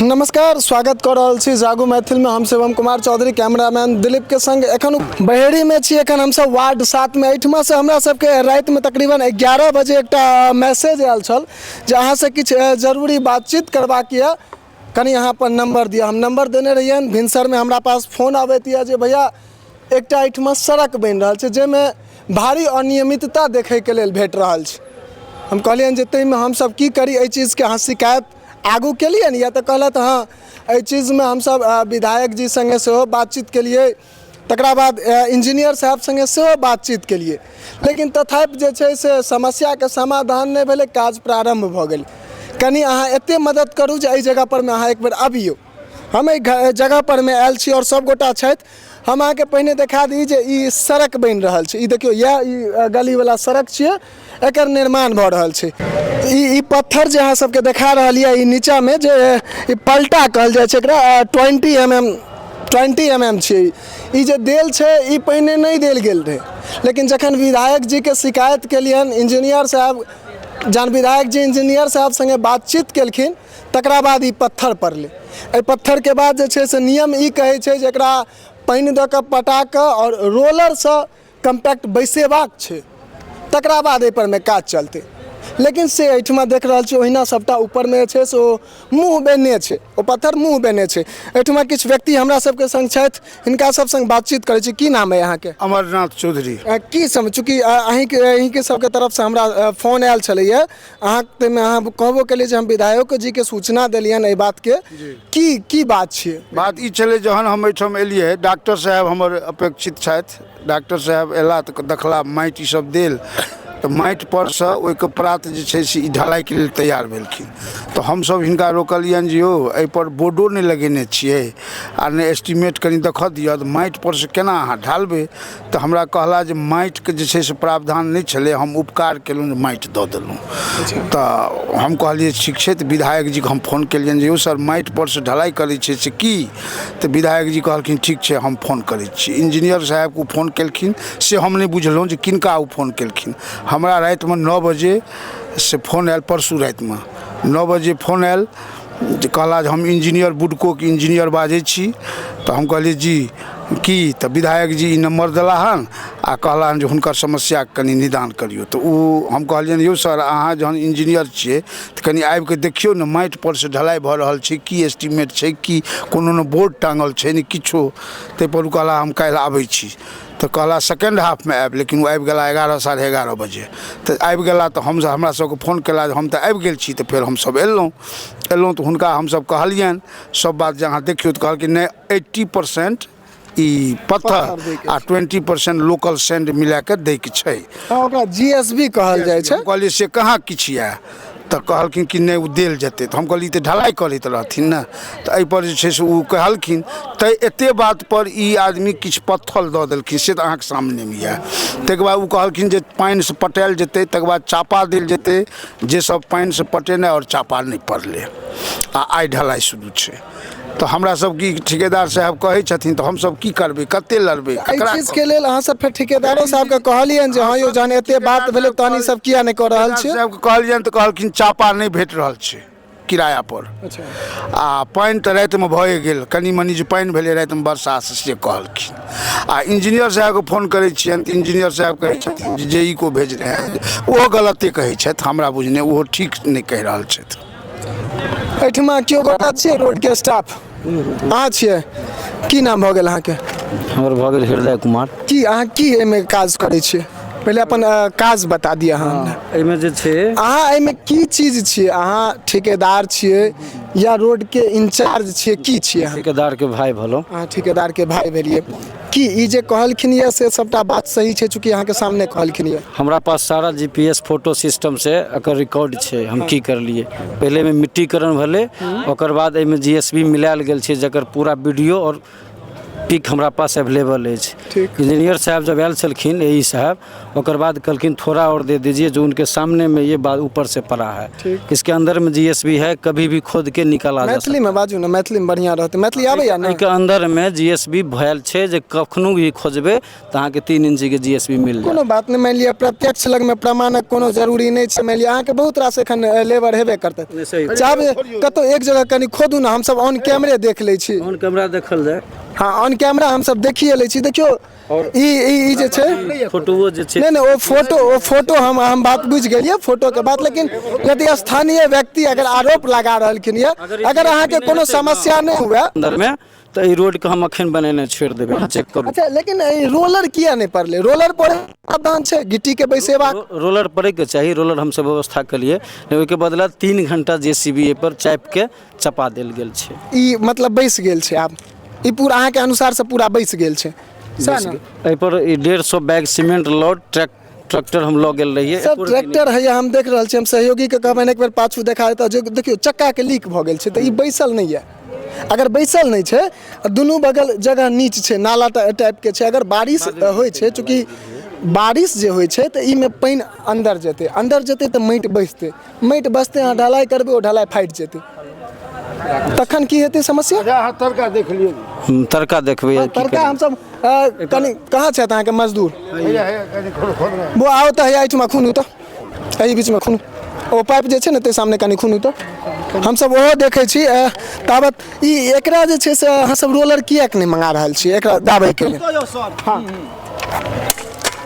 नमस्कार, स्वागत कऽ रहल छी जागू मैथिलमे। हम शिवम कुमार चौधरी, कैमरामैन दिलीपके संग एखन बहेड़ीमे छी। एखन हमसब वार्ड 7मे। एहिठमासँ हमरा सबके रातिमे तकरीबन 11 बजे एकटा मैसेज आयल छल जे अहाँसँ किछु जरूरी बातचीत करबाक यऽ, कनि अहाँ अपन नम्बर दिअ। हम नम्बर देने रहियनि। भिनसरमे हमरा पास फोन अबैत यऽ जे भैया, एकटा एहिठमा सड़क बनि रहल छै जाहिमे भारी अनियमितता देखैके लेल भेट रहल छै। हम कहलियनि जे ताहिमे हमसब की करी, एहि चीजके अहाँ शिकायत आगू केलियनि या? तऽ कहलथि हँ, एहि चीजमे हमसब विधायक जी सङ्गे सेहो बातचीत केलियै, तकरा बाद इंजीनियर साहब सङ्गे सेहो बातचीत केलियै, लेकिन तथापि जे छै से समस्याके समाधान नहि भेलै, काज प्रारम्भ भऽ गेल। कनि अहाँ एतेक मदद करू जे एहि जगहपरमे अहाँ एक बेर अबियौ। हम एहि जगहपरमे आयल छी आओर सभगोटा छथि। हम अहाँके पहिने देखा दी जे ई सड़क बनि रहल छै। ई देखियौ, इएह ई गलीवला सड़क छियै, एकर निर्माण भऽ रहल छै। ई पत्थर जे अहाँ सबके देखा रहल यऽ, ई नीचामे जे ई पलटा कहल जाइ छै एकरा, 20 mm, 20 mm छियै। ई जे देल छै, ई पहिने नहि देल गेल रहै, लेकिन जखन विधायक जीके शिकायत केलियनि, इंजीनियर साहब जहन विधायक जी इंजीनियर साहब सङ्गे बातचीत केलखिन, तकरा बाद ई पत्थर पड़लै। एहि पत्थरके बाद जे छै से नियम ई कहै छै जे एकरा पानि दऽ कऽ पटा कऽ आओर रोलरसँ कम्पैक्ट बैसेबाक छै, तकरा बाद एहिपरमे काज चलतै। लेकिन से एहिठमा देख रहल छी, ओहिना सभटा ऊपरमे जे छै से ओ मुँह बेने छै, ओ पत्थर मुँह बेने छै। एहिठमा किछु व्यक्ति हमरा सबके संग छथि, हिनका सब संग बातचीत करै छी। की नाम अइ अहाँके? अमरनाथ चौधरी। की सम चूँकि अहीँके अहीँके सबके तरफसँ हमरा फोन आयल छलैए, अहाँ ताहिमे अहाँ कहबो केलियै जे हम विधायको जीके सूचना देलियनि एहि बातके, की की बात छियै? बात ई छलै, जहन हम एहिठाम एलियै, डॉक्टर साहेब हमर अपेक्षित छथि। डॉक्टर साहेब अयला तऽ देखला माटि ई सब देल, तऽ माटि परसँ ओहिके प्रात जे छै से ई ढलाइके लेल तैयार भेलखिन। तऽ हमसभ हिनका रोकलियनि जे यौ, एहिपर बोर्डो नहि लगेने छियै आ नहि एस्टीमेट, कनि देखऽ दिअ तऽ माटि परसँ केना अहाँ ढालबै? तऽ हमरा कहला जे माटिके जे छै से प्रावधान नहि छलै, हम उपकार केलहुँ जे माटि दऽ देलहुँ। तऽ हम कहलियै ठीक छै। तऽ विधायक जीके हम फोन केलियनि जे यौ सर, माटि परसँ ढलाइ करै छियै से की? तऽ विधायक जी कहलखिन ठीक छै, हम फोन करै छी। इंजीनियर साहेबके ओ फोन केलखिन से हम नहि बुझलहुँ जे किनका ओ फोन केलखिन। हमरा रातिमे 9 बजे से फोन आयल, परसू रातिमे 9 बजे फोन आयल जे कहला जे हम इंजीनियर, बुडकोके इंजीनियर बाजै छी। तऽ हम कहलियै जी की? तऽ विधायक जी ई नम्बर देला हन आ कहला हन जे हुनकर समस्याके कनि निदान करियौ। तऽ ओ हम कहलियनि यौ सर, अहाँ जहन इंजीनियर छियै तऽ कनि आबिकऽ देखियौ ने, माटि पर से ढलाइ भऽ रहल छै, की एस्टीमेट छै, की कोनो ने बोर्ड टाँगल छै ने किछो। ताहिपर ओ कहला हम काल्हि आबै छी। तऽ कहला सेकेंड हाफमे आयब, लेकिन ओ आबि गेला 11, 11:30 बजे तऽ आबि गेला। तऽ हमसब हमरा सबके फोन केला जे हम तऽ आबि गेल छी। तऽ फेर हमसब एलहुँ। एलहुँ तऽ हुनका हमसब कहलियनि सब बात जे अहाँ देखियौ। तऽ कहलखिन नहि, 80% ई पत्थर आ 20% लोकल सैंड मिलाके दैके छै। हँ, ओकरा जीएसबी कहल जाइ छै। हम कहलियै से कहाँ किछु यए? तऽ कहलखिन कि नहि, ओ देल जेतै। तऽ हम कहलियै तऽ ढलाइ करैत रहथिन ने। तऽ एहिपर जे छै से ओ कहलखिन। तऽ एते बातपर ई आदमी किछु पत्थर दऽ देलखिन, से तऽ अहाँके सामनेमे यए। ताहिके बाद ओ कहलखिन जे पानिसँ पटायल जेतै, तकर बाद चापा देल जेतै। जे सब पानिसँ पटेनाइ आओर चापा नहि पड़लै आ आइ ढलाइ शुरू छै। तऽ हमरा सब की ठिकेदार साहब कहै छथिन, तऽ हमसब की करबै, कते लड़बै? एहि चीजके लेल अहाँ सब फेर ठिकेदारो साहबके कहलियनि जे हँ यौ, जहन एते बात भेलै तहन ई सब किया नहि कऽ रहल छियै? साहबके कहलियनि तऽ कहलखिन चापा नहि भेट रहल छै किराया पर आ पानि तऽ रातिमे भए गेल, कनि मनि जे पानि भेलै रातिमे वर्षासँ, से कहलखिन। आ इंजीनियर साहबके फोन करै छियनि तऽ इंजीनियर साहब कहै छथिन जे ई को भेज रहे हैं, ओहो गलते कहै छथि। हमरा बुझने ओहो ठीक नहि कहि रहल छथि। एहिठमा केओ गोटा छियै रोडके स्टाफ? अहाँ छियै? की नाम भऽ गेल अहाँके? हमर भऽ गेल हृदय कुमार। की अहाँ की एहिमे काज करै छियै? पहिले अपन काज बता दिअ अहाँ हमरा। एहिमे जे छै अहाँ एहिमे की चीज छियै? अहाँ ठेकेदार छियै या रोडके इंचार्ज छियै, की छियै अहाँ? ठेकेदारके भाय भेलहुँ। अहाँ ठेकेदारके भाय भेलियै। की ई जे कहलखिन यऽ से सबटा बात सही छै? चूँकि अहाँके सामने कहलखिन यऽ। हमरा पास सारा जीपीएस फोटो सिस्टम से एकर रिकॉर्ड छै, हम की करलियै। पहिले एहिमे मिट्टीकरण भेलै, ओकर बाद एहिमे जीएसबी मिलायल गेल छै, जकर पूरा वीडियो आओर पिक हमरा पास अवेलेबल अछि। ठीक। इंजीनियर साहब जब आयल छलखिन, ए साहब, ओकर बाद कहलखिन थोड़ा और दे दीजिए, जो उनके सामने में ये बात ऊपर से पड़ा है। ठीक। इसके अंदर में जीएसबी है, कभी भी खोद के निकाला जा सकता। मैथिलीमे बाजू ने, मैथिलीमे बढ़िआँ रहतै। मैथिली आबैया ने? एहिके अंदरमे जीएसबी भयल छै जे कखनो भी खोजबै तऽ अहाँके 3 इंचके जीएसबी मिल जायत। कोनो बात नहि, मानि लिअ प्रत्यक्ष लगमे प्रमाणक कोनो जरूरी नहि छै। मानि लिअ अहाँके बहुत रास एखन लेबर हेबे करतै। नहि, सही। चाहबै कतहु एक जगह कनि खोदू ने, हमसब ऑन कैमरे देख लै छी। ऑन कैमरा देखल जाय। हँ, ऑन कैमरा हमसब देखिए लै छी। देखियौ, ई ई ई जे छै फोटोओ जे छै। नहि नहि, ओ फोटो हम बात बुझि गेलियै फोटोके बात, लेकिन यदि स्थानीय व्यक्ति अगर आरोप लगा रहलखिन यऽ, अगर अहाँके कोनो समस्या नहि हुए अंदरमे तऽ ई रोडके हम अखन बनेने छोड़ि देबै, अहाँ चेक करू। अच्छा, लेकिन ई रोलर किया नहि पड़लै? रोलर पड़े प्रावधान छै गिट्टीके बैसेबाक। रोलर पड़ैके चाही, रोलर हमसब व्यवस्था केलियै, लेकिन ओहिके बदला 3 घंटा जेसीबी पर चापि के चपा देल गेल छै। ई मतलब बैस गेल छै आब, ई पूरा अहाँके अनुसार से पूरा बैस गेल छै, सएह ने? एहिपर ई 150 बैग सीमेंट लऽ ट्रैक्टर हम लऽ गेल रहियै। सब ट्रैक्टर है, हम देख रहल छी। हम सहयोगीके कहबनि एक बेर पाछू देखा देता। जे देखियौ, चक्काके लीक भऽ गेल छै, तऽ ई बैसल नहि यऽ। अगर बैसल नहि छै आ दुनू बगल जगह नीच छै, नाला टाइपके छै, अगर बारिश होइ छै, चूँकि बारिश जे होइ छै तऽ एहिमे पानि अन्दर जेतै, अन्दर जेतै तऽ माटि बैसतै, माटि बसतै, अहाँ ढलाई करबै, ओ ढलाई फाटि जेतै, तखन की हेतै समस्या? अहाँ तड़का देख लियौ। तड़का देखबै की? तड़का हमसब कनि, कहाँ छथि अहाँके मजदूर? हैया, हैया, कनि खोल खोल। वो आओ तऽ, हैया एहिठमा खूनू तऽ, एहि बीचमे खूनू। ओ पाइप जे छै ने, ताहि सामने कनि खूनू तऽ हमसब ओहो देखै छी। ताबत ई एकरा जे छै से अहाँ सब रोलर किएक नहि मंगा रहल छी एकरा दाबैके लेल?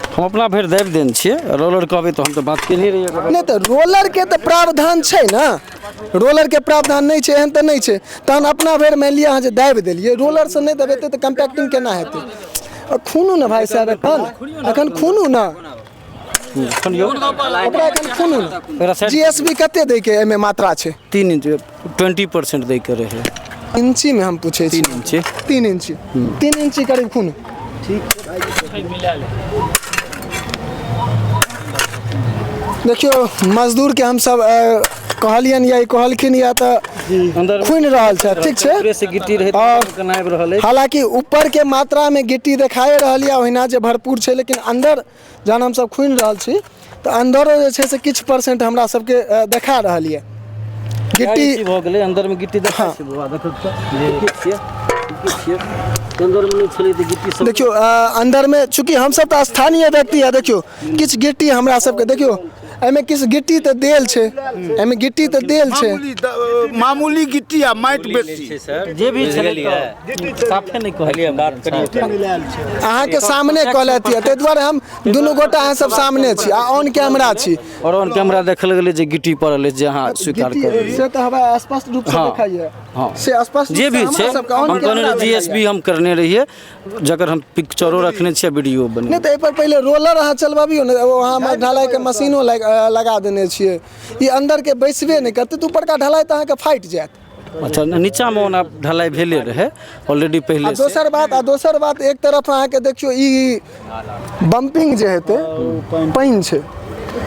हम अपना भरि दाबि देने छियै। रोलर कहबै तऽ हम तऽ बात केने रहियै। नहि तऽ रोलरके तऽ प्रावधान छै ने, रोलरके प्रावधान नहि छै एहन तऽ नहि छै। तहन अपना भरि मानि लिअ अहाँ जे दाबि देलियै, रोलरसँ नहि दबेतै तऽ कम्पैक्टिंग केना हेतै? आ खूनू ने भाइ साहब, एखन एखन खूनू ने। सुनियौ। ओकरा एखन खूनू ने। ओकरा साइड। जीएसबी कते दैके एहिमे मात्रा छै? 3 इंच, 20% दैके रहै। इंचीमे हम पूछै छी। 3 इंच। 3 इंची, 3 इंची करीब खून। देखियौ, मजदूरके हमसब कहलियनि या ई कहलखिन या तऽ अंदर खुनि रहल छथि, ठीक छै। ऊपरे से गिट्टी रहै और केना आबि रहल अछि। हालांकि ऊपरके मात्रामे गिट्टी देखाए रहल यऽ ओहिना जे भरपूर छै, लेकिन अन्दर जहन हमसब खुनि रहल छी तऽ अन्दरो जे छै से किछु परसेंट हमरा सबके देखा रहल यऽ गिट्टी। गिट्टी भऽ गेलै, अंदरमे गिट्टी देखा छै बौआ, देखो तऽ ई की छियै, ई की छियै? अंदरमे नहि छलै तऽ गिट्टी सब। देखियौ, अन्दरमे चूँकि हमसब तऽ स्थानीय व्यक्ति है, देखियौ किछु गिट्टी हमरा सबके, देखियौ एहिमे किछु गिट्टी तऽ देल छै, एहिमे गिट्टी तऽ देल छै। मामूली मामूली गिट्टी आ माटि बेसी। सर, जे भी छलै तऽ साफे नहि कहलियै बात करियै। अहाँके सामने कहलथि यऽ, ताहि दुआरे हम दुनू गोटा अहाँ सब सामने छी आ ऑन कैमरा छी। आओर ऑन कैमरा देखल गेलै जे गिट्टी पड़ल अछि, जे अहाँ स्वीकार गिट्टी करू। से तऽ हमरा स्पष्ट रूपसँ देखाइए। से स्पष्ट जे भी रूपसँ छै हमरा सबके ऑन हम कहने कैमरा रही जीएसबी हम करने रहियै, जकर हम पिक्चरो रखने छियै, वीडियो बने। नहि तऽ एहिपर पहिले रोलर अहाँ चलबबियौ ने। ओ अहाँ हमर ढलाइके मशीनो लगा देने छियै, ई अन्दरके बैसबे नहि करतै तऽ ऊपरका ढलाई तऽ अहाँके फाटि जायत। अच्छा, नीचाँमे ओना ढलाई भेले रहै ऑलरेडी पहिले आ से। दोसर बात, एक तरफ अहाँके देखियौ ई बम्पिंग जे हेतै, पानि छै,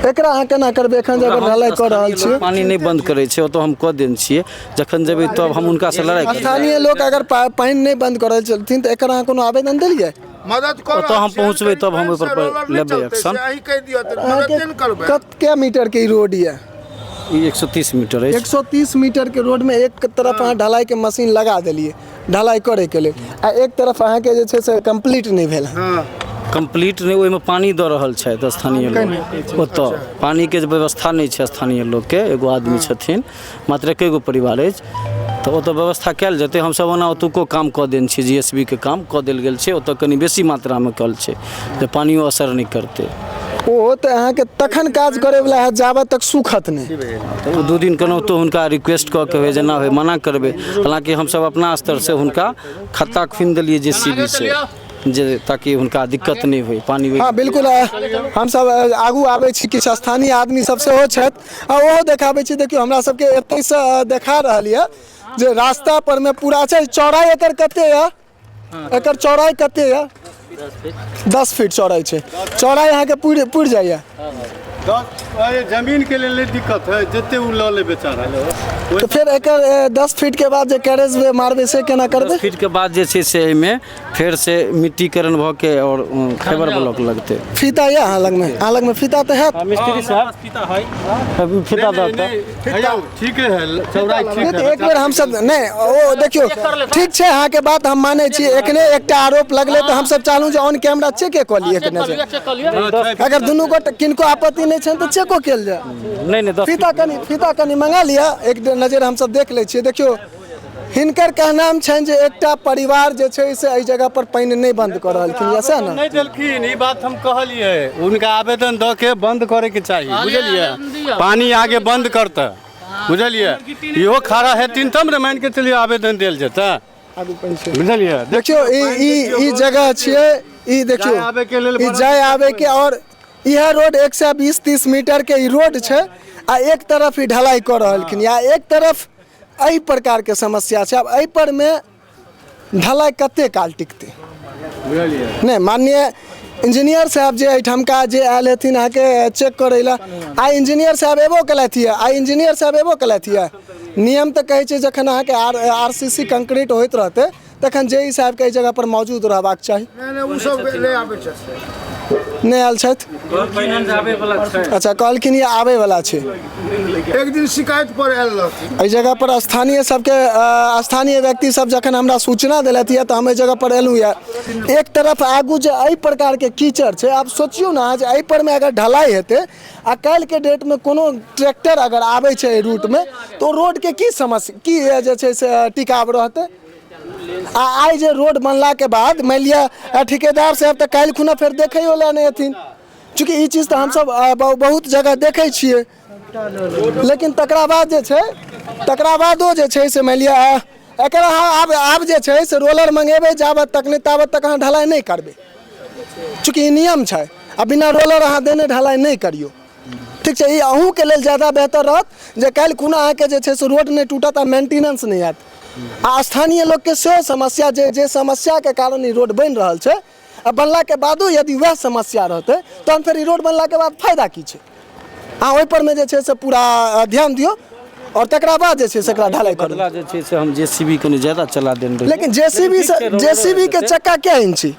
एकरा अहाँ केना करबै एखन जे अगर ढलाई कऽ रहल छियै? पानी नहि बंद करै छै, ओतऽ हम कऽ देने छियै। जखन जेबै तब हम हुनकासँ लड़ाइ करबै। स्थानीय लोक अगर पानि नहि बंद करै छलथिन तऽ एकर अहाँ कोनो आवेदन देलियै? मदद कऽ ओतऽ हम पहुँचबै तब हम ओहिपर लेबै एक्शन। अहीं कहि दिअ तऽ मदद नहि करबै। कते मीटर के ई रोड यऽ? ई 130 मीटर अछि। 130 मीटर के रोड में एक तरफ अहाँ ढलाई के मशीन लगा देलियै ढलाई करे के लेल आ एक तरफ अहाँके जे छै से कम्प्लीट नहि भेल हँ। कम्प्लीट नहि, ओहिमे पानि दऽ रहल छथि स्थानीय लोक। ओतऽ पानिके जे व्यवस्था नहि छै स्थानीय लोकके, एगो आदमी छथिन मात्र, एके गो परिवार अछि, तऽ ओतऽ व्यवस्था कयल जेतै। हमसभ ओना ओतुको काम कऽ देने छियै, जीएसबी के काम कऽ देल गेल छै। ओतऽ कनि बेसी मात्रामे कल छै जे पानियो असर नहि करतै। ओ तऽ अहाँके तखन काज करैवला हैत जाबत तक सुखत नहि। तऽ ओ 2 दिन केनाहितो हुनका रिक्वेस्ट कऽ के होइ जेना होइ मना करबै। हालाँकि हमसभ अपना स्तरसँ हुनका खत्ता खुनि देलियै जेसीबी से, जे ताकि हुनका दिक्कत नहि होइ पानि। हँ, बिल्कुल। हमसब आगू आबै छी, किछु स्थानीय आदमी सब सेहो छथि आ ओहो देखाबै छी। देखियौ, हमरा सबके एतहिसँ देखा रहल यऽ जे रास्ता पर मे पूरा छै। चौड़ाइ एकर कते यऽ? एकर चौड़ाइ कते यऽ? 10 फीट चौड़ाइ छै। चौड़ाइ अहाँके पुरि पुरि जाइए। अरे जमीन के लेल नहि दिक्कत है, जते उ लऽ ले बेचारा। तऽ फेर एकर 10 फीट के बाद जे कैरेज वे मारबै से केना करबै? 10 फीट के बाद जे छै से एहिमे फेर से मिट्टीकरण भऽ के आओर फाइबर ब्लॉक लगतै। फीता यऽ अहाँ लगमे? अहाँ लगमे फीता तऽ हैत? मिस्त्री साहब फीता है, फीता दऽ दऽ। ठीक है, चौड़ाई ठीक है। एक बेर हमसब नहि, ओ देखियौ ठीक छै, अहाँके बात हम मानै छी। एखने एकटा आरोप लगलै तऽ हमसब चाहलहुँ जे ऑन कैमरा चेके कऽ ली एक नजर। अगर दुनू गोटे किनको आपत्ति नहि छनि तऽ चेको कयल जाय। नहि नहि, फीता कनि मंगा लिअ, एक नजर हमसब देख लै छियै। देखियौ हिनकर कहनाम छनि जे एकटा परिवार जे छै से एहि जगह पर पानि नहि बंद कऽ रहलखिन, सएह ने? नहि देलखिन, ई बात हम कहलियै, हुनका आवेदन दऽ के बंद करैके चाही, बुझलियै? पानी आगे बंद करतै, बुझलियै? इहो खड़ा हेथिन तब ने मानि के चलियौ आवेदन देल जेतै, बुझलियै? देखियौ ई जगह छियै, ई देखियौ ई जाय आबे के, और इएह रोड 120-30 मीटर के ई रोड छै, आ एक तरफ ई ढलाई कऽ रहलखिन या एक तरफ एहि प्रकारके समस्या छै। आब एहि पर मे ढलाई कते काल टिकतै? नहि, माननीय इंजीनियर साहब जे एहिठामका जे आयल हेथिन अहाँके चेक करै लए, आइ इंजीनियर साहब एबो केलथि यऽ, आइ इंजीनियर साहब एबो केलथि यऽ। नियम तऽ कहै छै जखन अहाँके आर सी सी कंक्रीट होइत रहतै तखन जे ई साहबके एहि जगह पर मौजूद रहबाक चाही। नहि आयल छथि? अच्छा, कहलखिन ये आबै वाला छै। एक दिन शिकायत पर आयल रहथिन। एहि जगह पर स्थानीय सबके स्थानीय व्यक्ति सब जखन हमरा सूचना देलथि यऽ तऽ हम एहि जगह पर एलहुँ यऽ। एक तरफ आगू जे एहि प्रकारके कीचड़ छै, आब सोचियौ ने जे एहि पर मे अगर ढलाई हेतै आ काल्हिके डेटमे कोनो ट्रैक्टर अगर आबै छै एहि रूटमे तऽ ओ रोडके की समस्या की जे छै से टिकाव रहतै? आ आइ जे रोड बनलाके बाद मानि लिअ ठिकेदार साहब तऽ काल्हि खुना फेर देखैयो लए नहि एथिन, चूँकि ई चीज तऽ हमसब बहुत जगह देखै छियै। लेकिन तकरा बाद जे छै, तकरा बादो जे छै से मानि लिअ एकर अहाँ आब जे छै से रोलर मंगेबै जाबत तक नहि ताबत तक अहाँ ढलाई नहि करबै, चूँकि ई नियम छै। आ बिना रोलर अहाँ देने ढलाई नहि करियौ, ठीक छै? ई अहूँके लेल ज्यादा बेहतर रहत जे काल्हि खुना अहाँके जे छै से रोड नहि टूटत आ मेंटेनेंस नहि हैत। आ स्थानीय लोकके सेहो समस्या जे जे समस्याके कारण ई रोड बनि रहल छै, आ बनलाके बादो यदि वएह समस्या रहतै तहन फेर ई रोड बनलाके बाद फायदा की छै? अहाँ ओहिपर मे जे छै से पूरा ध्यान दियौ और तकरा बाद जे छै से एकरा ढलाई करू। बदला जे छै से हम जेसीबी कनि ज्यादा चला देने रहियै। लेकिन जेसीबी से जेसीबी के चक्का क्या इंची?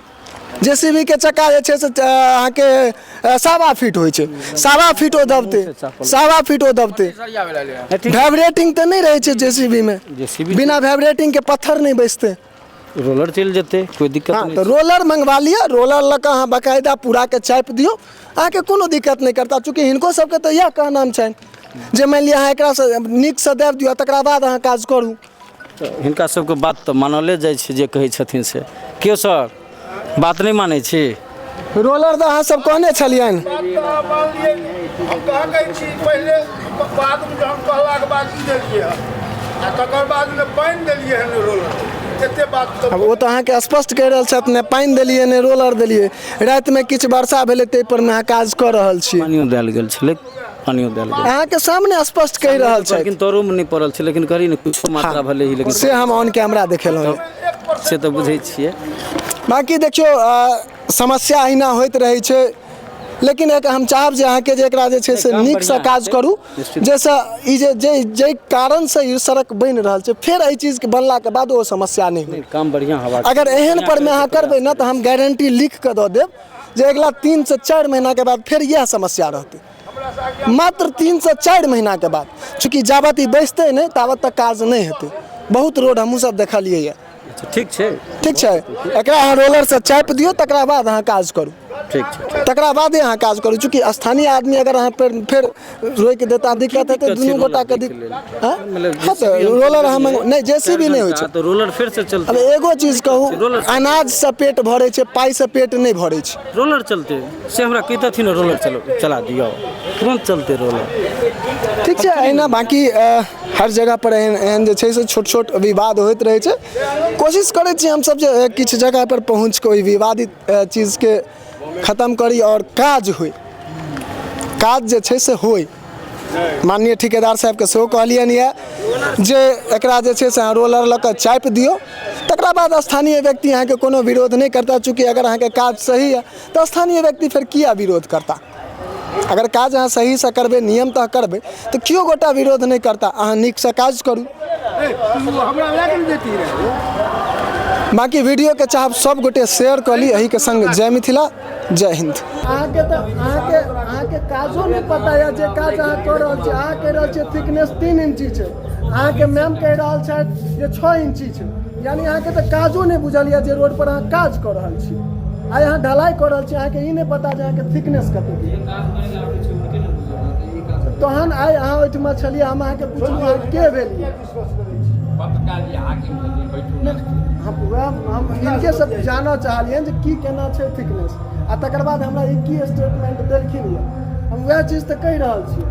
जेसीबी के चक्का जे छै से अहाँके 1.25 फीट होइ छै, 1.25 फीट ओ दबतै, 1.25 फीट ओ दबतै। वाइब्रेटिंग तऽ नहि रहै छै जेसीबी मे, बिना वाइब्रेटिंग के पत्थर नहि बैसतै। रोलर चलि जेतै, कोइ दिक्कत हाँ, नहि। तऽ रोलर मंगवा लिअ, रोलर लऽ कऽ अहाँ बकायदा पूरा के चापि दियौ, अहाँके कोनो दिक्कत नहि करता। चूँकि हिनको सबके तऽ इएह कहनाम छनि जे मानि लिअ अहाँ एकरासँ नीकसँ दाबि दियौ तकरा बाद अहाँ काज करू। तऽ हिनका सबके बात तऽ मानले जाइ छै, जे कहै छथिन से। क्यों सर, बात नहि मानै छी? रोलर तऽ अहाँ सब कहने छलियनि। हम कहाँ कहै छी, पहिले बादमे जहन कहलाके बाद ई देलियै हन, आ तकर बादमे पानि देलियै हन रोलर, एते बात। आब ओ तऽ अहाँके स्पष्ट कहि रहल छथि, नहि पानि देलियै नहि रोलर देलियै, रातिमे किछु वर्षा भेलै ताहि पर मे अहाँ काज कऽ रहल छी। पानियो देल गेल छलै, पानियो देल गेल। अहाँके सामने स्पष्ट कहि रहल छथि। लेकिन तोरोमे नहि पड़ल छै, लेकिन करी ने किछो मात्रा भले ही, लेकिन से हम ऑन कैमरा देखेलहुँ, से तऽ बुझै छियै। बाँकी देखियौ समस्या अहिना होइत रहै छै, लेकिन एक हम चाहब जे अहाँके जे एकरा जे छै से नीकसँ काज करू, जाहिसँ ई जे जे जाहि कारणसँ ई सड़क बनि रहल छै फेर एहि चीजके बनलाके बाद ओ समस्या नहि होइ। काम बढ़िआँ हेबाक। अगर एहन परमे अहाँ करबै ने तऽ हम गारंटी लिख कऽ दऽ देब जे अगिला 3 से 4 महीनाके बाद फेर इएह समस्या रहतै। मात्र 3 से 4 महीनाके बाद, चूँकि जाबत ई बैसतै नहि ताबत तक काज नहि हेतै। बहुत रोड हमहूँ सब देखलियै यऽ। ठीक छै, ठीक छै, एकरा अहाँ रोलरसँ चापि दियौ तकरा बाद अहाँ काज करू। ठीक छै, तकरा बादे अहाँ काज करू। चूँकि स्थानीय आदमी अगर अहाँ फेर रोकि देता दिक्कत हेतै दुनू गोटाके दिक्कत। हँ तऽ रोलर अहाँ नहि, जेसीबी नहि होइ छै तऽ रोलर फेर से चलतै। अब एगो चीज कहू, अनाजसँ पेट भरै छै, पाइसँ पेट नहि भरै छै। रोलर चलतै से हमरा कहितथिन, रोलर चला दियौ, तुरन्त चलतै रोलर। ठीक छै, एहिना बाँकी हर जगह पर एहन एहन जे छै से छोट छोट विवाद होइत रहै छै। कोशिश करै छी हमसब जे किछु जगह पर पहुँच कऽ ओहि विवादित चीजके खतम करी और काज होइ, काज जे छै से होइ। माननीय ठिकेदार साहबके सेहो कहलियनि यऽ जे एकरा जे छै से अहाँ रोलर लऽ कऽ चापि दियौ, तकरा बाद स्थानीय व्यक्ति अहाँके कोनो विरोध नहि करता। चूँकि अगर अहाँके काज सही यऽ तऽ स्थानीय व्यक्ति फेर किया विरोध करता? अगर काज अहाँ सहीसँ करबै, नियमतः करबै, तऽ केओ गोटा विरोध नहि करता। अहाँ नीकसँ काज करू। बाकी वीडियोके चाहब सब गोटे शेयर कऽ ली। एहिके संग जय मिथिला, जय हिन्द। अहाँके तऽ अहाँके काजो नहि पता यऽ जे काज अहाँ कऽ रहल छी। अहाँ कहि रहल छियै थिकनेस 3 इंची छै, अहाँके मैम कहि रहल छथि जे 6 इंची छै, यानी अहाँके तऽ काजो नहि बुझल यऽ जे रोड पर अहाँ काज कऽ रहल छी। आइ अहाँ ढलाई कऽ रहल छी, अहाँके ई नहि पता जे अहाँके थिकनेस कतेक। तहन आइ अहाँ ओहिठमा छलियै, हम अहाँके पुछलहुँ अहाँ के भेलियै? हम वएह हम हिनके सब जानऽ चाहलियनि जे की केना छै थिकनेस, आ तकर बाद हमरा ई की स्टेटमेंट देलखिन यऽ, हम वएह चीज तऽ कहि रहल छी।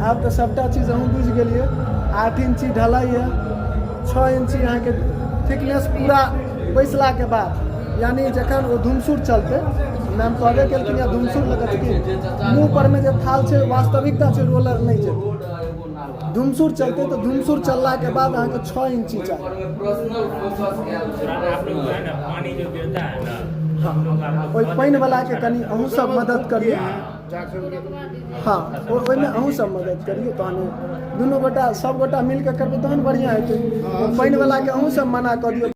आब तऽ सबटा चीज अहूँ बुझि गेलियै। 8 इंची ढलाई यऽ, 6 इंची अहाँके थिकनेस पूरा बैसलाके बाद, यानी जखन ओ धुमसुर चलतै, मैम कहबे केलखिन या धुमसुर लऽ कऽ चूँकि मुँह परमे जे थाल छै वास्तविकता छै रोलर नहि जेतै, धुमसुर चलतै तऽ धुमसुर चललाके बाद अहाँके 6 इंची चाही। हँ, ओहि पानिवलाके कनि अहूँ सब मदद करियौ। हँ, ओहिमे अहूँ सब मदद करियौ, तहन दुनू गोटा सब गोटा मिलके करबै तहन बढ़िआँ हेतै। पानिवलाके अहूँ सब मना कऽ दियौ।